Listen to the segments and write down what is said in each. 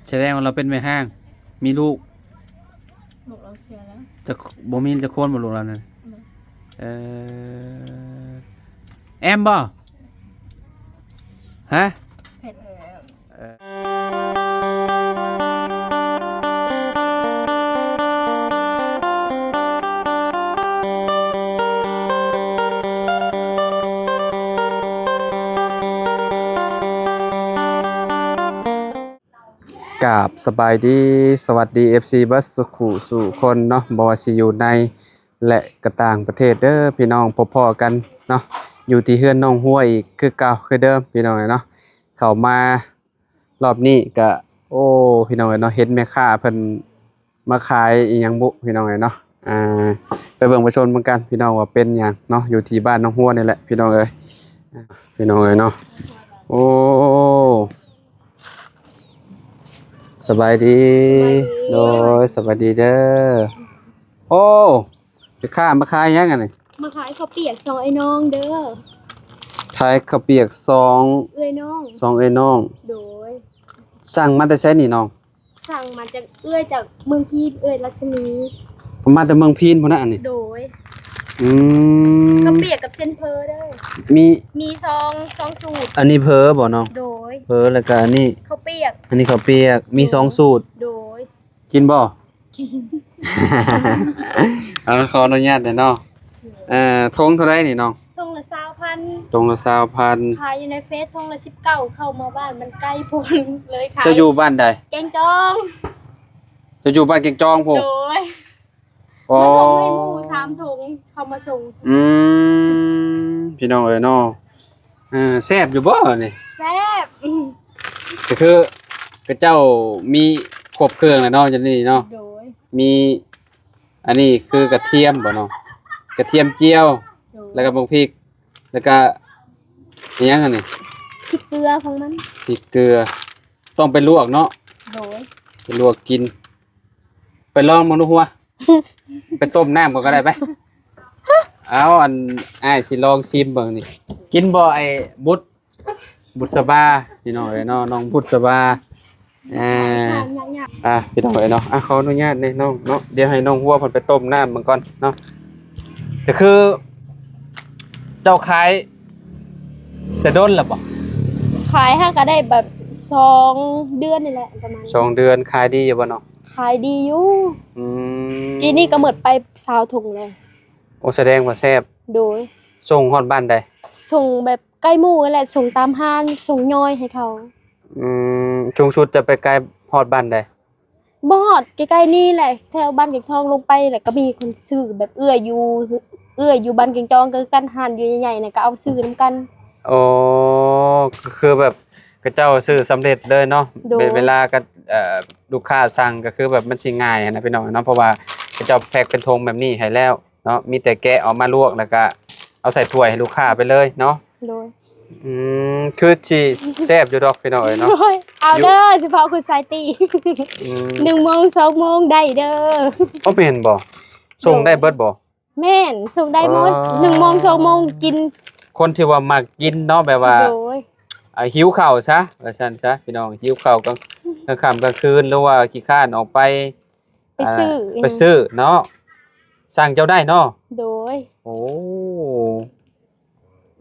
ສະແດງວ່າລາວເປັນແມ່ຮ້າງ ມີລູກ. ລູກລາວເສຍແລ້ວ. ຈັກ ບໍ່ມີຈັກຄົນບໍ່ ລູກລາວນັ້ນ? ບໍ່. ເອີ ແອມບໍ່? ຮະ? ເຮັດແລ້ວ. ເອີ ກາບສະບາຍດີ ສະຫວັດດີ ເອັຟຊີ ເບິດສູ່ຄູ່ສູ່ຄົນເນາະ ບໍ່ວ່າຊິຢູ່ໃນ ແລະ ກະຕ່າງປະເທດເດີພີ່ນ້ອງ. ພົບພໍ້ກັນເນາະ ຢູ່ທີ່ເຮືອນນ້ອງຮົວອີກຄືເກົ່າຄືເດີມພີ່ນ້ອງເອີຍເນາະ. ເຂົ້າມາ ລອບນີ້ກະ ໂອ້ ພີ່ນ້ອງເອີຍເນາະ ເຫັນແມ່ຄ້າເພິ່ນມາຂາຍອີ່ຫຍັງບຸ ພີ່ນ້ອງເອີຍເນາະ. ອ່າ ໄປເບິ່ງໄປຊົມນຳກັນພີ່ນ້ອງວ່າເປັນຫຍັງເນາະ ຢູ່ທີ່ບ້ານນ້ອງຮົວນີ້ແຫຼະພີ່ນ້ອງເອີຍ ພີ່ນ້ອງເອີຍເນາະ. ໂອ້ ສະບາຍດີ. ສະບາຍດີ. ໂດຍ ສະບາຍດີເດີ. ໂອ້ ແມ່ຄ້າມາຂາຍຫຍັງອັນນີ້? ມາຂາຍເຂົ້າປຽກສອງອ້າຍນ້ອງເດີ. ຂາຍເຂົ້າປຽກສອງ ເອື້ອຍນ້ອງ ສອງເອື້ອຍນ້ອງ. ໂດຍ. ສັ່ງມາແຕ່ໃສນີ້ນ້ອງ? ສັ່ງມາຈາກເອື້ອຍຈາກເມືອງພີນ ເອື້ອຍລັດສະໝີ. ມາແຕ່ເມືອງພີນພຸ້ນນະອັນນີ້? ໂດຍ. ອືມ ເຂົ້າປຽກກັບເສັ້ນເຝີເດີ. ມີ ມີສອງ ສອງສູດ. ອັນນີ້ເຝີບໍ່ນ້ອງ? ໂດຍ. ເຝີ ແລ້ວກະອັນນີ້ເຂົ້າປຽກ. ອັນນີ້ເຂົ້າປຽກ ມີສອງສູດ. ໂດຍ. ກິນບໍ່? ກິນ. ເອົາ ຂໍອະນຸຍາດແດ່ເນາະ. ເອີ ຖົງເທົ່າໃດນີ້ນ້ອງ? ຖົງລະຊາວພັນ. ຖົງລະຊາວພັນ. ຂາຍຢູ່ໃນເຟສຖົງລະສິບເກົ້າ ເຂົ້າມາບ້ານມັນໄກໂພດ ເລີຍຂາຍ. ເຈົ້າຢູ່ບ້ານໃດ? ແກງຈອງ. ເຈົ້າຢູ່ບ້ານແກງຈອງພຸ້ນ? ໂດຍ. ອໍ ມາສົ່ງໃຫ້ໝູ່ສາມຖົງ ເຂົາມາສົ່ງ. ອືມ ພີ່ນ້ອງເອີຍເນາະ. ເອີ ແຊບຢູ່ບໍ່ນີ້? ແຊບ. ອືມ ກໍຄືເຂົາເຈົ້າມີຄົບເຄື່ອງແລ້ວເນາະ ຢູ່ນີ້ເນາະ. ໂດຍ. ມີ ອັນນີ້ຄືກະທຽມບໍ່ເນາະ? ກະທຽມຈຽວ. ໂດຍ. ແລ້ວກໍບັກພິກ ແລ້ວກໍອີ່ຫຍັງອັນນີ້? ພິກເກືອຂອງມັນ. ພິກເກືອ ຕ້ອງໄປລວກເນາະ. ໂດຍ. ໄປລວກກິນ. ໄປລອງເບິ່ງດູຫົວ ໄປຕົ້ມນ້ຳກ່ອນກໍໄດ້ໄປ. ເອົາ ອັນ ອ້າຍຊິລອງຊີມເບິ່ງນີ້ ກິນບໍ່ໄອ້ບຸດ ບຸດສະບາ ພີ່ນ້ອງເອີຍເນາະ ນ້ອງບຸດສະບາ. ອ່າ ອ່າ ພີ່ນ້ອງເອີຍເນາະ ອ່າ ຂໍອະນຸຍາດແດ່ນ້ອງເນາະ ດຽວໃຫ້ນ້ອງຫົວເພິ່ນໄປຕົ້ມນ້ຳເບິ່ງກ່ອນເນາະ. ກໍຄືເຈົ້າຂາຍແຕ່ດົນແລ້ວບໍ່? ຂາຍຫາກໍໄດ້ແບບສອງເດືອນນີ້ແຫຼະ ປະມານສອງເດືອນ. ຂາຍດີຢູ່ບໍ່ນ້ອງ? ຂາຍດີຢູ່. ອືມ ປີນີ້ກໍໝົດໄປຊາວຖົງແລ້ວ. ໂອ້ ສະແດງວ່າແຊບ. ໂດຍ. ສົ່ງຮອດບ້ານໃດ? ສົ່ງແບບໃກ້ໝູ່ຫັ້ນແຫຼະ ສົ່ງຕາມຮ້ານ ສົ່ງຍ່ອຍໃຫ້ເຂົາ. ອືມ ສູງສຸດຈະໄປໄກຮອດບ້ານໃດ? ບໍ່ຮອດ ໃກ້ໆນີ້ແຫຼະ ແຖວບ້ານແກງທອງລົງໄປ ແລ້ວກໍມີຄົນຊື້ ແບບເອື້ອຍຢູ່ ເອື້ອຍຢູ່ບ້ານແກງຈອງ ກໍຄືກັນ ຮ້ານຢູ່ໃຫຍ່ໆນະ ກໍເອົາຊື້ນຳກັນ. ອໍ ກໍຄືແບບເຂົາເຈົ້າຊື້ສຳເລັດເລີຍເນາະ. ໂດຍ. ເວ ເວລາກໍ ເອີ ລູກຄ້າສັ່ງກໍຄືແບບມັນຊິງ່າຍຫັ້ນນະພີ່ນ້ອງເນາະ ເພາະວ່າເຂົາເຈົ້າແພັກເປັນຖົງແບບນີ້ໃຫ້ແລ້ວເນາະ ມີແຕ່ແກະອອກມາລວກ ແລ້ວກໍເອົາໃສ່ຖ້ວຍໃຫ້ລູກຄ້າໄປເລີຍເນາະ. ໂດຍ. ອືມ ຄືຊິແຊບຢູ່ດອກພີ່ນ້ອງເອີຍເນາະ. ໂດຍ. ເອົາເດີ ສະເພາະຄຸນຊາຍຕີ. ອືມ ໜຶ່ງໂມງ ສອງໂມງໄດ້ເດີ. ໂອ້ ແມ່ນບໍ່? ສົ່ງໄດ້ເບິດບໍ່? ໂດຍ. ແມ່ນ ສົ່ງໄດ້ໝົດ. ອໍ ໜຶ່ງໂມງ ສອງໂມງກິນ. ຄົນທີ່ວ່າມັກກິນເນາະ ແບບວ່າ ໂດຍ ອ່າ ຫິວເຂົ້າຊະ ວ່າຊັ້ນຊະພີ່ນ້ອງ ຫິວເຂົ້າກາງ ກາງຄ່ຳກາງຄືນ ຫຼືວ່າຂີ້ຄ້ານອອກໄປ ໄປຊື້ ອ່າ ໄປຊື້ເນາະ ສັ່ງເຈົ້າໄດ້ເນາະ. ໂດຍ. ໂອ້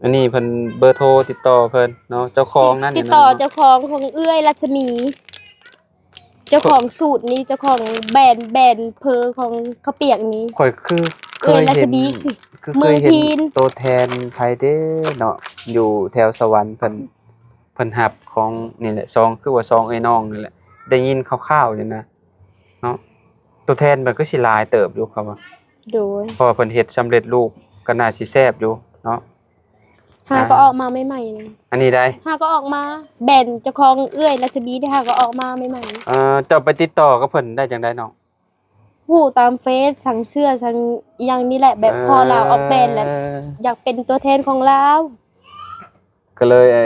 ອັນນີ້ເພິ່ນເບີໂທຕິດຕໍ່ເພິ່ນເນາະ ເຈົ້າຂອງນັ້ນ ຕິດຕໍ່ເຈົ້າຂອງ ຂອງເອື້ອຍລັດສະໝີ ເຈົ້າຂອງສູດນີ້ ເຈົ້າຂອງແບຣນ ແບຣນເພີຂອງເຂົ້າປຽກນີ້. ຂ້ອຍຄືເຄີຍເຫັນ ເອື້ອຍລັດສະໝີ ຄືເຄີຍເຫັນ ເມືອງພີນ ໂຕແທນໃຜເດ້ເນາະ ຢູ່ແຖວສະຫວັນ ເພິ່ນ ເພິ່ນຮັບຂອງນີ້ແຫຼະ ສອງ ຄືວ່າສອງເອື້ອຍນ້ອງນີ້ແຫຼະ ໄດ້ຍິນຄ່າວໆຢູ່ນະ. ເນາະ ຕົວແທນມັນຄືຊິຫຼາຍເຕີບຢູ່ເຂົາວ່າ. ໂດຍ. ເພາະວ່າເພິ່ນເຮັດສຳເລັດຮູບກໍໜ້າຊິແຊບຢູ່ເນາະ. ຫາກໍອອກມາໃໝ່ໆນະ ອັນນີ້ໄດ໋ ຫາກໍອອກມາ ແບນເຈົ້າຂອງເອື້ອຍລັດສະໝີເດ້ ຫາກໍອອກມາໃໝ່ໆ. ເອີ ເຈົ້າໄປຕິດຕໍ່ກັບເພິ່ນໄດ້ຈັ່ງໃດນ້ອງ? ຮູ້ຕາມເຟສ ສັ່ງເສື້ອ ສັ່ງອີ່ຫຍັງນີ້ແຫຼະ ແບບພໍລາວອອກແບນແລ້ວ ຢາກເປັນຕົວແທນຂອງລາວ ກໍເລີຍ ໄອ້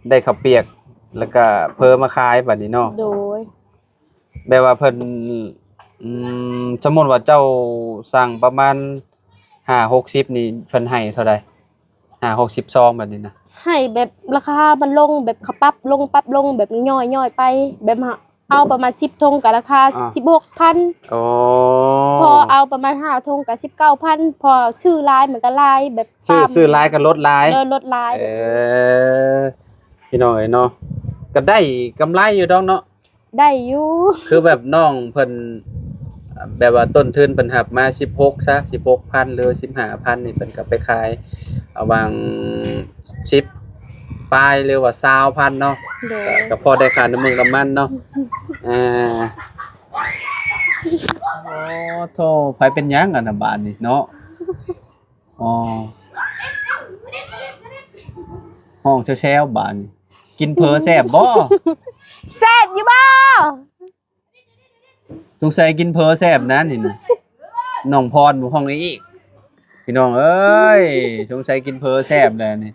ໄດ້ເຂົ້າປຽກ ແລ້ວກໍເພີມາຂາຍບັດນີ້ເນາະ. ໂດຍ. ແບບວ່າເພິ່ນ ອືມ ສົມມຸດວ່າເຈົ້າສັ່ງປະມານຫ້າຫົກສິບນີ້ ເພິ່ນໃຫ້ເທົ່າໃດ? ຫ້າຫົກສິບຊອງແບບນີ້ນະ. ໃຫ້ແບບລາຄາມັນລົງ ແບບເຂົາປັບລົງ ປັບລົງ ແບບຍ່ອຍໆໄປ ແບບເອົາປະມານສິບຖົງກໍລາຄາ ອ່າ ສິບຫົກພັນ ອໍ ພໍເອົາປະມານຫ້າຖົງກໍສິບເກົ້າພັນ ພໍຊື້ຫຼາຍມັນກໍຫຼາຍ ແບບ ຊື້ ຕາມ ຊື້ຫຼາຍກໍລົດຫຼາຍ ເອີ ລົດຫຼາຍ ເອີ ພີ່ນ້ອງເອີຍເນາະ ກໍໄດ້ກຳໄລຢູ່ດອກເນາະ. ໄດ້ຢູ່ ຄືແບບນ້ອງເພິ່ນ ແບບວ່າຕົ້ນທຶນເພິ່ນຮັບມາສິບຫົກຊະ ສິບຫົກພັນ ຫຼື ສິບຫ້າພັນນີ້ ເພິ່ນກໍໄປຂາຍ ອາ ຫວ່າງສິບປາຍ ຫຼືວ່າຊາວພັນເນາະ ໂດຍ ກໍ ກໍພໍໄດ້ຄ່ານ້ຳມັນນ້ຳມັນເນາະ ອ່າ ໂອ້ໂທ້ ໃຜເປັນຫຍັງອັນນະບາດນີ້ເນາະ ອໍ ຮ້ອງແຊວໆບາດນີ້ ກິນເຝີແຊບບໍ່? ແຊບຢູ່ບໍ່? ສົງໄສກິນເຝີແຊບນະນີ້ນະ ນ້ອງພອນບໍ່ຮ້ອງອີກ ພີ່ນ້ອງເອີຍ ສົງໄສກິນເຝີແຊບແລ້ວນີ້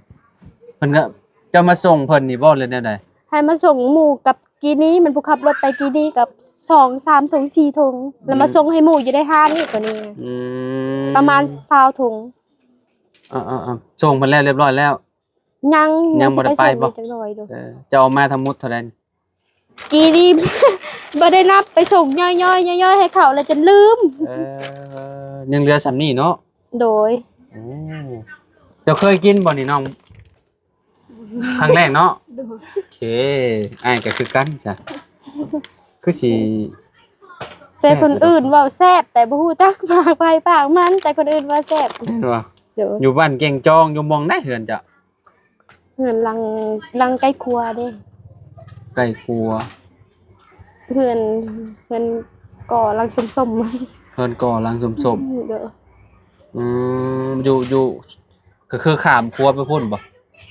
ເພິ່ນກໍ ເຈົ້າມາສົ່ງເພິ່ນນີ້ບໍ່ ຫຼືແນວໃດ? ໃຫ້ມາສົ່ງໝູ່ກັບກີນີ ມັນຜູ້ຂັບລົດໄປກີນີກັບສອງສາມຖົງ ສີ່ຖົງ ແລ້ວມາ ອືມ ສົ່ງໃຫ້ໝູ່ຢູ່ໃນຮ້ານນີ້ຕົວນີ້ ອືມ ປະມານຊາວຖົງ ເອີໆໆ ສົ່ງເພິ່ນແລ້ວຮຽບຮ້ອຍແລ້ວ ຍັງ ຍັງບໍ່ໄດ້ໄປບໍ່? ເອີ ເຈົ້າເອົາມາທັງໝົດເທົ່າໃດ? ກີນີ້ບໍ່ໄດ້ນັບ ໄປສົ່ງຍ່ອຍໆ ຍ່ອຍໆໃຫ້ເຂົາແລ້ວຈົນລືມ ເອີ ຍັງເຫຼືອສ່ຳນີ້ເນາະ ໂດຍ ໂອ້ ເຈົ້າເຄີຍກິນບໍ່ນີ້ນ້ອງ? ຄັ້ງແລກເນາະ ໂດຍ ໂອເຄ ອ້າຍກໍຄືກັນຈ້ະ ຄືຊິ ແຕ່ຄົນອື່ນເວົ້າແຊບ ແຕ່ບໍ່ຮູ້ຈັກປາກໃຜປາກມັນ ແຕ່ຄົນອື່ນເວົ້າແຊບ ແມ່ນບໍ່? ໂດຍ ຢູ່ບ້ານແກ່ງຈອງ ຢູ່ໝ່ອງໃດເຮືອນເຈົ້າ? ເຮືອນຫຼັງ ຫຼັງໃກ້ຄົວເດ້ ໃກ້ຄົວ ເຮືອນ ເຮືອນກໍຫຼັງສົ້ມໆ ເຮືອນກໍຫຼັງສົ້ມໆ ໂດຍ ອືມ ຢູ່ ຢູ່ ກໍຄືຂ້າມຄົວໄປພຸ້ນບໍ່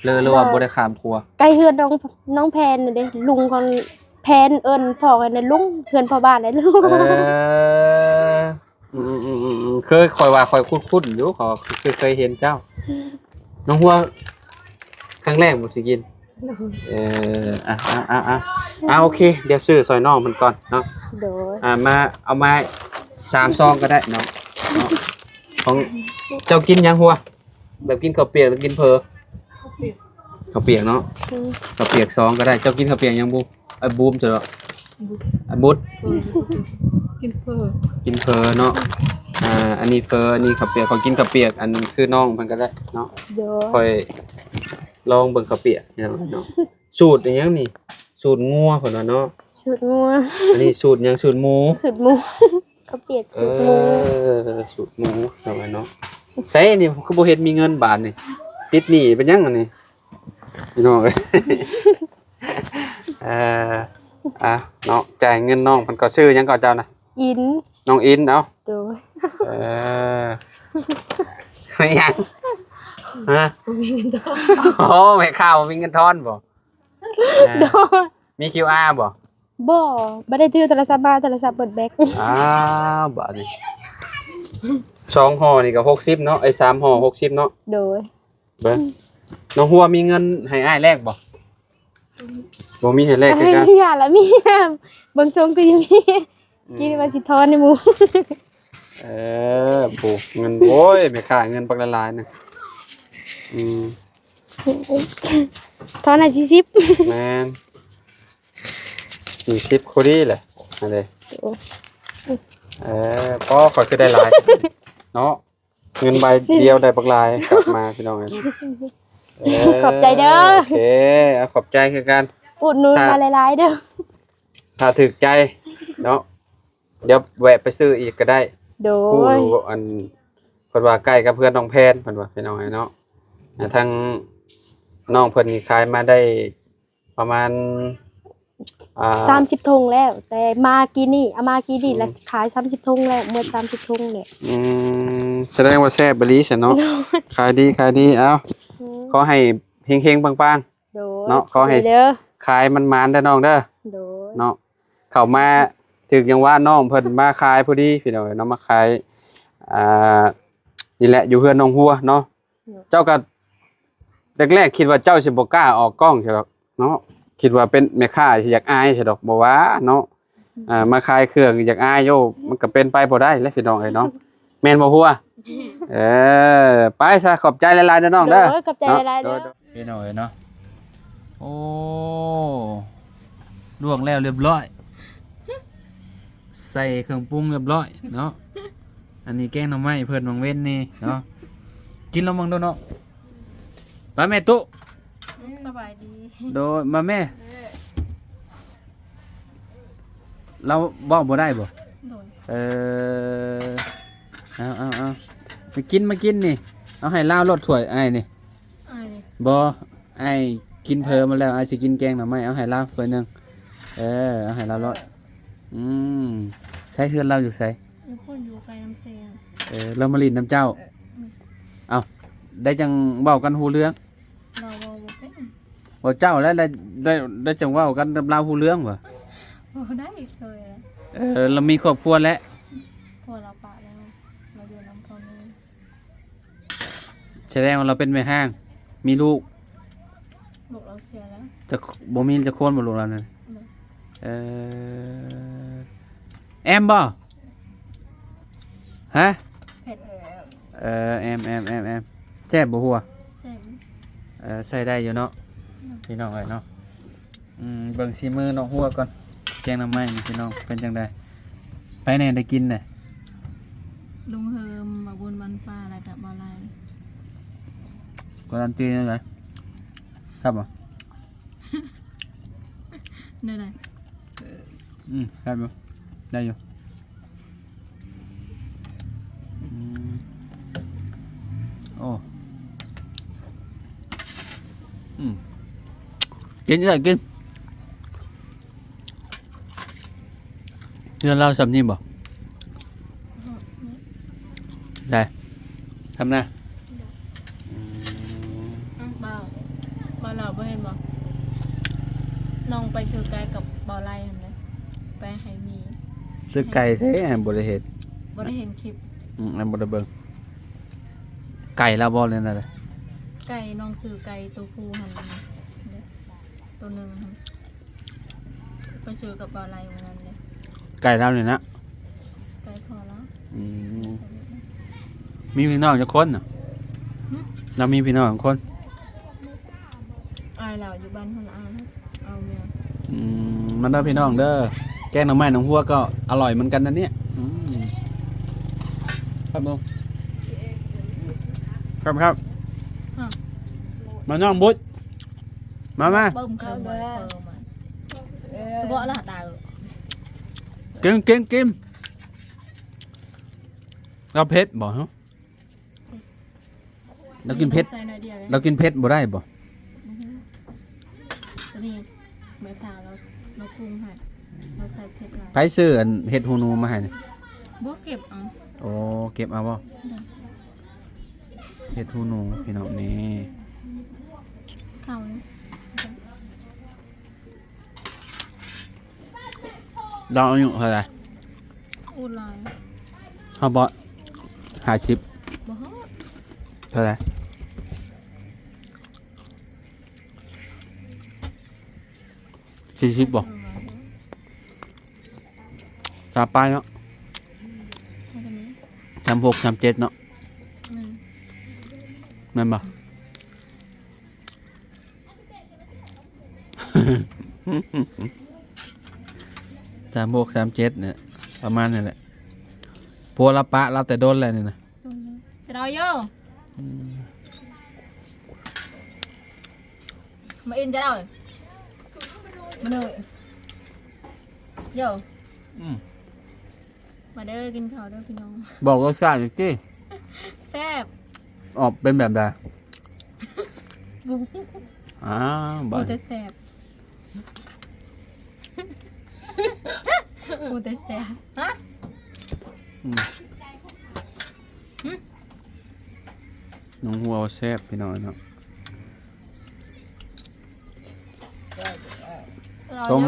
ຫຼື ຫຼືວ່າບໍ່ໄດ້ຂ້າມຄົວ? ໃກ້ເຮືອນນ້ອງ ນ້ອງແພນນີ້ເດ້ ລຸງຂອງແພນ ເອີ້ນພໍ່ກັນວ່າລຸງ ເຮືອນພໍ່ບ້ານໃດ໋ລຸງ ເອີ ອືມໆໆ ເຄີຍ ຂ້ອຍວ່າຂ້ອຍຄຸ້ນໆຢູ່ ຂ້ອຍຄືເຄີຍເຫັນເຈົ້າ ນ້ອງຫົວ ຄັ້ງແລກບໍ່ຊິກິນ ໂດຍ ເອີ ອ່ະ ອ່ະ ອ່ະ ອ່ະ ອ່ະ ໂອເຄ ດຽວຊື້ຊ່ອຍນ້ອງເພິ່ນກ່ອນເນາະ ໂດຍ ອ່າ ມາ ເອົາມາສາມຊອງກໍໄດ້ເນາະ ເນາະ ຂອງເຈົ້າກິນຫຍັງຫົວ? ແບບກິນເຂົ້າປຽກ ຫຼື ກິນເຝີ? ເຂົ້າປຽກ ເຂົ້າປຽກເນາະ ອືມ ເຂົ້າປຽກສອງກໍໄດ້ ເຈົ້າກິນເຂົ້າປຽກຫຍັງບູ? ໄອ້ບູມ ເຈົ້າເນາະ ບຸດ ໄອ້ບຸດ ເອີ ກິນເຝີ ກິນເຝີເນາະ ອ່າ ອັນນີ້ເຝີ ອັນນີ້ເຂົ້າປຽກ ຂ້ອຍກິນເຂົ້າປຽກ ອັນຄືນ້ອງເພິ່ນກໍໄດ້ເນາະ ໂດຍ ຂ້ອຍລອງເບິ່ງເຂົ້າປຽກເນາະ ເນາະ ສູດອີຫຍັງນີ້? ສູດງົວເພິ່ນວ່າເນາະ ສູດງົວ ອັນນີ້ສູດຫຍັງ? ສູດໝູ ສູດໝູ ເຂົ້າປຽກສູດໝູ ເອີ ສູດໝູເນາະ ເນາະ ໃສນີ້ຄືບໍ່ເຫັນມີເງິນບາດນີ້ ຕິດໜີ້ເປັນຫຍັງອັນນີ້ ພີ່ນ້ອງເອີຍ ເອີ ອ່ະ ເນາະ ຈ່າຍເງິນນ້ອງເພິ່ນກໍ ຊື່ຫຍັງກໍເຈົ້ານະ? ອິນ ນ້ອງອິນ ເອົ້າ ໂດຍ ເອີ ແມ່ນຫຍັງ? ຮະ? ບໍ່ມີເງິນທອນ ໂອ້ ແມ່ຄ້າບໍ່ມີເງິນທອນບໍ່? ເອີ ໂດຍ ມີຄິວອາບໍ່? ບໍ່ ບໍ່ໄດ້ຖືໂທລະສັບມາ ໂທລະສັບເບິດແບັດ ອ້າວ ບາດນີ້ ສອງຫໍ່ນີ້ກໍຫົກສິບເນາະ ເອີຍ ສາມຫໍ່ຫົກສິບເນາະ ໂດຍ ເບິ່ງ ນ້ອງຫົວມີເງິນໃຫ້ອ້າຍແລກບໍ່? ບໍ່ມີໃຫ້ແລກຄືກັນ ຢ່າລະ ມີ ເບິ່ງຊົງຄືຍັງມີ ອືມ ກິນວ່າຊິທອນໃຫ້ໝູ່ ເອີ ໂອ້ ເງິນ ໂອ້ຍ ແມ່ຄ້າເງິນບັກຫຼາຍໆນະ ອືມ ທອນໃຫ້ສີ່ສິບ ແມ່ນ ສີ່ສິບພໍດີແຫຼະ ອັນນີ້ ໂອ້ ເອີ ພໍ ຂ້ອຍຄືໄດ້ຫຼາຍເນາະ ເງິນໃບດຽວໄດ້ບັກຫຼາຍກັບມາ ພີ່ນ້ອງເອີຍ ເອີ ຂອບໃຈເດີ ໂອເຄ ເອົາ ຂອບໃຈຄືກັນ ອຸດໜູນມາຫຼາຍໆເດີ ຖ້າຖືກໃຈເນາະ ດຽວແວະໄປຊື້ອີກກໍໄດ້ ໂດຍ ຜູ້ອັນ ເພິ່ນວ່າໃກ້ກັບເຮືອນນ້ອງແພນ ເພິ່ນວ່າ ພີ່ນ້ອງເອີຍເນາະ ອ່າ ທາງນ້ອງເພິ່ນນີ້ຂາຍມາໄດ້ປະມານ ອ່າ ສາມສິບຖົງແລ້ວ ແຕ່ມາກີ້ນີ້ ເອົາມາກີ້ນີ້ ອືມ ລະຂາຍສາມສິບຖົງແລ້ວ ໝົດສາມສິບຖົງແລ້ວ ອືມ ສະແດງວ່າແຊບອີ່ຫຼີຊັ້ນເນາະ ໂດຍ ຂາຍດີ ຂາຍດີ ເອົ້າ ອືມ ຂໍໃຫ້ເຮັງໆປັງໆ ໂດຍ ເນາະ ຂໍໃຫ້ ເດີ ຂາຍໝານໆເດີນ້ອງເດີ ໂດຍ ເນາະ ເຂົ້າມາຖືກຈັງຫວະ ນ້ອງເພິ່ນມາຂາຍພໍດີ ພີ່ນ້ອງເອີຍເນາະ ມາຂາຍ ອ່າ ນີ້ແຫຼະ ຢູ່ເຮືອນນ້ອງຫົວເນາະ ໂດຍ ເຈົ້າກໍແລກໆຄິດວ່າເຈົ້າຊິບໍ່ກ້າອອກກ້ອງຊັ້ນດອກເນາະ ຄິດວ່າເປັນແມ່ຄ້າຊິຢາກອາຍຊັ້ນດອກ ບໍ່ວ່າເນາະ ອ່າ ມາຂາຍເຄື່ອງຢາກອາຍ ໂອ້ ມັນກໍເປັນໄປບໍ່ໄດ້ແຫຼະ ພີ່ນ້ອງເອີຍເນາະ ແມ່ນບໍ່ຫົວ? ເອີ ໄປຊະ ຂອບໃຈຫຼາຍໆເດີນ້ອງເດີ ໂດຍ ຂອບໃຈຫຼາຍໆເດີ ໂດຍ ພີ່ນ້ອງເອີຍເນາະ. ໂອ້ ລວກແລ້ວລຽບຮ້ອຍ ໃສ່ເຄື່ອງປຸງລຽບຮ້ອຍເນາະ. ອັນນີ້ແກງໜໍ່ໄມ້ເພິ່ນຫວ່າງເວັນນີ້ເນາະ. ກິນລອງເບິ່ງດູເນາະ. ມາແມ່ຕຸ ສະບາຍດີ. ໂດຍ ມາແມ່. ລາວເວົ້າບໍ່ໄດ້ບໍ່? ໂດຍ. ເອີ ເອົາໆໆ ມາກິນ ມາກິນນີ້. ເອົາໃຫ້ລາວໂລດຖ້ວຍອ້າຍນີ້. ອ້າຍນີ້ ບໍ່ ອ້າຍກິນເຜີມາແລ້ວ ອ້າຍຊິກິນແກງໜໍ່ໄມ້. ເອົາໃຫ້ລາວຖ້ວຍໜຶ່ງ. ເອີ ເອົາໃຫ້ລາວໂລດ. ອືມ ໃສ ເຮືອນລາວຢູ່ໃສ? ຢູ່ພຸ້ນ ຢູ່ໄກນຳເຊ. ເອີ ລາວມາຫຼິ້ນນຳເຈົ້າ. ເອີ ເອົ້າ ໄດ້ຈັ່ງເວົ້າກັນຮູ້ເລື່ອງ. ລາວເວົ້າບໍ່ເປັນ. ວ່າເຈົ້າແລ້ວ ໄດ້ ໄດ້ ໄດ້ຈັ່ງເວົ້າກັນກັບລາວຮູ້ເລື່ອງຫວາ? ບໍ່ໄດ້ເຄີຍ. ເອີ ລາວມີຄອບຄົວແລ້ວ. ຜົວລາວປະແລ້ວ ລາວຢູ່ນຳພໍ່ແມ່. ສະແດງວ່າລາວເປັນແມ່ຮ້າງ ມີລູກ. ລູກລາວເສຍແລ້ວ. ຈະ ບໍ່ມີຈັກຄົນບໍ່ລູກລາວນັ້ນ? ໂດຍ. ເອີ ແອມບໍ່? ຮະ? ເຜັດ. ເອີ ແອມ ແອມ ແອມ ແອມ. ແຊບບໍ່ຫົວ? ແຊບ. ເອີ ໃຊ້ໄດ້ຢູ່ເນາະ. ໂດຍ. ພີ່ນ້ອງເອີຍເນາະ. ອືມ ເບິ່ງສີມືນ້ອງຫົວກ່ອນ ແກງໜໍ່ໄມ້ນີ້ພີ່ນ້ອງ ເປັນຈັ່ງໃດ? ໃຜແດ່ໄດ້ກິນນະ? ລຸງເຮີມ ບ່າວບຸນ ວັນຟ້າ ແລ້ວກະບ່າວໄລ. ກາລັນຕີແນວໃດ? ແຊບບໍ່? ແນວໃດ? ອືມ ແຊບຢູ່ ໄດ້ຢູ່. ອືມ ໂອ້ ອືມ ກິນເອື້ອຍກິນ. ເຮືອນລາວຊ່ຳນີ້ບໍ່? ໄດ້ ຊ່ຳນະ. ອືມ ອ້າວ ບ່າວ ບ່າວລາວບໍ່ເຫັນບໍ່? ນ້ອງໄປຊື້ໄກ່ກັບບ່າວໄລຫັ້ນເດ້ ໄປໃຫ້ໝີ. ຊື້ໄກ່ໃສ? ບໍ່ໄດ້ເຫັນ ບໍ່ໄດ້ເຫັນຄລິບ. ອືມ ອັນບໍ່ໄດ້ເບິ່ງ. ໄກ່ລາວບໍ່ ຫຼືແນວໃດ? ໄກ່ ນ້ອງຊື້ໄກ່ໂຕຜູ້ຫັ້ນເດ້ ໂຕໜຶ່ງຫັ້ນ ໄປຊື້ກັບບ່າວໄລມື້ນັ້ນເດ້. ໄກ່ລາວນີ້ນະ? ໄກ່ພໍ່ລາວ. ອືມ ມີພີ່ນ້ອງຈັກຄົນນະ? ຫຶ? ລາວມີພີ່ນ້ອງຈັກຄົນ? ອ້າຍລາວຢູ່ບ້ານຫັ້ນ ອ້າຍເອົາເມຍ. ອືມ ມາເດີພີ່ນ້ອງເດີ ແກງໜໍ່ໄມ້ນ້ອງຫົວກໍອະລ່ອຍເໝືອນກັນນະເນຍ. ອືມ ຄັບ ຄັບ ຄັບ ມານ້ອງບຸດ ມາ ມາ ເບິ່ງເຄີຍບໍ່? ເອີ ເພາະລະດາວ ກິນ ກິນ ກິນ. ລາວເຜັດບໍ່? ລາວກິນເຜັດ ໃສ່ໜ້ອຍດຽວເລີຍ. ລາວກິນເຜັດບໍ່ໄດ້ບໍ່? ບໍ່ຮູ້ ໂຕນີ້ແມ່ຄ້າລາວ ລາວປຸງໃຫ້ ລາວໃສ່ເຜັດຫຼາຍ. ໃຜຊື້ອັນເຫັດຫູໜູມາໃຫ້ນີ້? ບໍ່ ເກັບເອົາ. ໂອ້ ເກັບເອົາບໍ່? ໂດຍ. ເຫັດຫູໜູພີ່ນ້ອງນີ້ ເຂົ້າເລີຍ. ລາວອາຍຸເທົ່າໃດ? ໂອ້ ຫຼາຍ. ຮອດບໍ່? ຫ້າສິບ. ບໍ່ຮອດ. ເທົ່າໃດ? ສີ່ສິບບໍ່? ອືມ ຊາວປາຍເນາະ. ອືມ ສາມຫົກ ສາມເຈັດເນາະ. ອືມ ແມ່ນບໍ່? ສາມຫົກ ສາມເຈັດນີ້ ປະມານນີ້ແຫຼະ. ຜົວລາວປະລາວແຕ່ດົນແລ້ວນີ້ນະ. ຈະເອົາຢູ່. ອືມ ມາອິນຈະເອົາ ມາເດີ ໂຢ. ອືມ ມາເດີ ກິນເຂົ້າເດີພີ່ນ້ອງ. ບອກລົດຊາດໜ້ອຍຕິ. ແຊບ. ອອກເປັນແບບໃດ? ບໍ່ຮູ້. ອ້າວ ບໍ່ແຕ່ແຊບ ຮູ້ແຕ່ແຊບ. ຮະ? ອືມ ຫຶ? ນ້ອງຫົວວ່າແຊບ ພີ່ນ້ອງເນາະ. ຕ້ອງ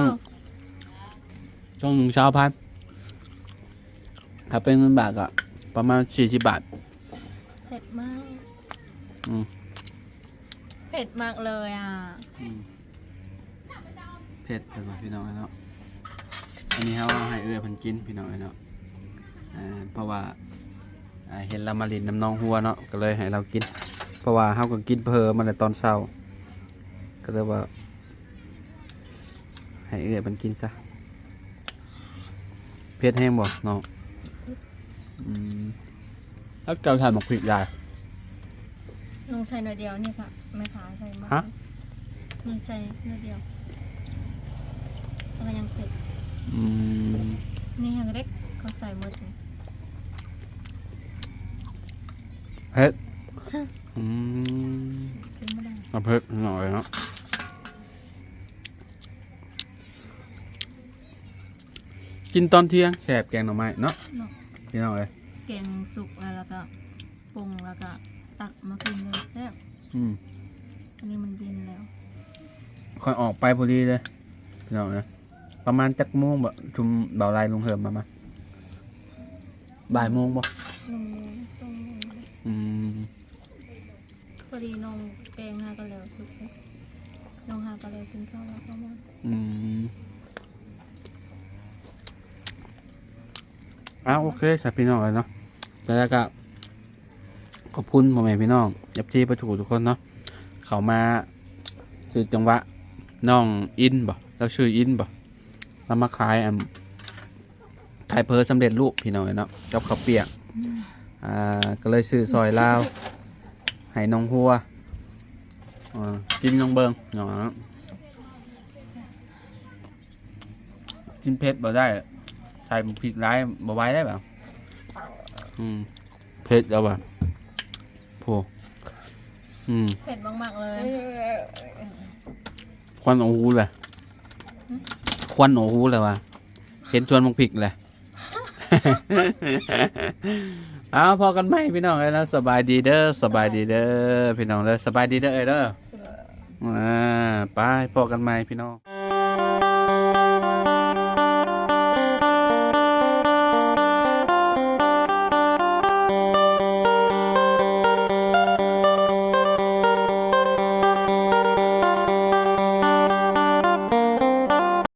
ຕ້ອງ ຊາວພັນ ຖ້າເປັນເງິນບາດກໍປະມານສີ່ສິບບາດ. ເຜັດມາກ. ອືມ ເຜັດມາກເລີຍອະ. ອືມ ເຜັດ ເພິ່ນວ່າພີ່ນ້ອງເນາະ. ອັນນີ້ເຮົາເອົາໃຫ້ເອື້ອຍເພິ່ນກິນ ພີ່ນ້ອງເນາະ. ເອີ ເພາະວ່າ ອ່າ ເຫັນລາວມາຫຼິ້ນນຳນ້ອງຫົວເນາະ ກໍເລີຍໃຫ້ລາວກິນ ເພາະວ່າເຮົາກໍກິນເຜີມາແຕ່ຕອນເຊົ້າ. ກໍເລີຍວ່າໃຫ້ເອື້ອຍເພິ່ນກິນຊະ. ເຜັດແຮງບໍ່ນ້ອງ? ອືມ ແລ້ວເຈົ້າໃສ່ໝາກພິກຫຼາຍ? ນ້ອງໃສ່ໜ້ອຍດຽວນີ້ຄ່ະ ແມ່ຄ້າໃສ່ໝາກ. ຮະ? ນ້ອງໃສ່ໜ້ອຍດຽວ ແລ້ວກໍຍັງເຜັດ. ອືມ ນີ້ຫາກະເດັກ ເຂົາໃສ່ໝົດນີ້. ເຜັດ. ອືມ ກິນບໍ່ໄດ້ ເອົາເຜັດໜ້ອຍເນາະ. ກິນຕອນທ່ຽງແຊບ ແກງໜໍ່ໄມ້ເນາະ ເນາະ ພີ່ນ້ອງເອີຍ. ແກງສຸກແລ້ວ ແລ້ວກໍປຸງ ແລ້ວກໍຕັກມາກິນເລີຍ ແຊບ. ອືມ ອັນນີ້ມັນເຢັນແລ້ວ. ຂ້ອຍອອກໄປພໍດີເລີຍ ພີ່ນ້ອງເອີຍ. ປະມານຈັກໂມງບໍ? ຊຸມບ່າວໄລ ລຸງເຫີມມາ ມາ ບ່າຍໂມງບໍ? ໜຶ່ງໂມງ ສອງໂມງ. ອືມ ພໍດີນ້ອງແກງຫາກໍແລ້ວສຸກ ນ້ອງຫາກໍແລ້ວກິນເຂົ້າແລ້ວກໍມາ. ອືມ ອ້າວ ໂອເຄຊະ ພີ່ນ້ອງເອີຍເນາະ. ແລ້ວກໍຂອບຄຸນພໍ່ແມ່ພີ່ນ້ອງ ເອັຟຊີ ເບິດທຸກຄົນເນາະ ເຂົ້າມາຖືກຈັງຫວະ. ນ້ອງອິນບໍ? ລາວຊື່ອິນບໍ? ລາວມາຂາຍ ອັນ ຂາຍເຝີສຳເລັດຮູບ ພີ່ນ້ອງເອີຍເນາະ ກັບເຂົ້າປຽກ. ອືມ ອ່າ ກໍເລີຍຊື້ຊ່ອຍລາວໃຫ້ນ້ອງຫົວ ເອີ ກິນລອງເບິ່ງເນາະ. ກິນເຜັດບໍ່ໄດ້ ໃສ່ໝາກພິກຫຼາຍບໍ່ໄຫວໄດ໋ບາດ. ອືມ ເຜັດແລ້ວວ່າ ໂພ ອືມ ເຜັດມາກໆເລີຍ. ຄວັນອອກຫູແຫຼະ ຫຶ? ຄວັນອອກຫູແລ້ວວ່າ ເຫັນສວນໝາກພິກແຫຼະ. ເອົາ ພໍ້ກັນໃໝ່ພີ່ນ້ອງເອີຍເນາະ. ສະບາຍດີເດີ ສະບາຍດີເດີ ພີ່ນ້ອງເດີ. ສະບາຍດີເດີເອື້ອຍເດີ. ສະບາຍ ອ່າ ໄປ ພໍ້ກັນໃໝ່ພີ່ນ້ອງ.